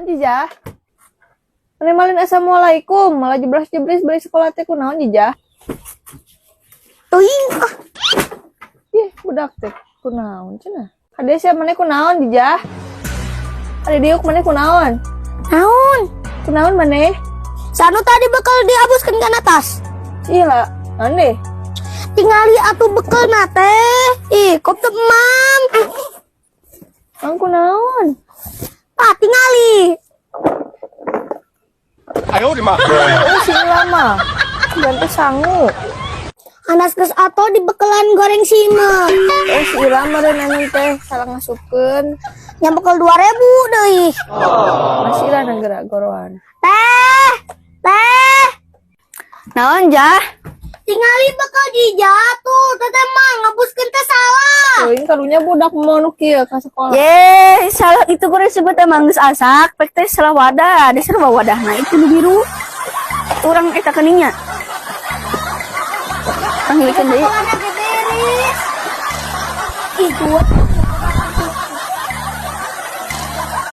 Naon, Jijah? Maneh malin assalamualaikum, malah jebras-jebris balik sekolah teh, kunaon, Jijah? Teuing ah. Ih, budak teh kunaon cenah? Hade sia, maneh kunaon, Jijah? Hade diuk, maneh kunaon? Naon? Kunaon maneh? Sanu tadi bekal diabuskeun kana tas. Iya, naon deh? Tingali atuh bekelna teh. Ih, kop teu emam. Naon, kunaon? Ah, tingali. 哎呦我的妈！ Oh, sing lama. Ganti sangu. Anas geus atoh dibekelan goreng sime. Oh, si Ila meureun anu teh salah ngasupkeun. Nya bekal 2000 deui. Masih lah negara goroan. Teh, teh. Naon, Jah? Tingali bekal Jijah tuh, teteh mah ngabuskeun teh salah. Teuing, karunya budak mau nu kieu ka sekolah. Ye, salah itu goreng sebut emang geus asak, pek teh salah wadah, di sarua wadahna itu nu biru. Urang eta keninya. Panggilkeun deui. Sekolahna ge beres. Ih, dua.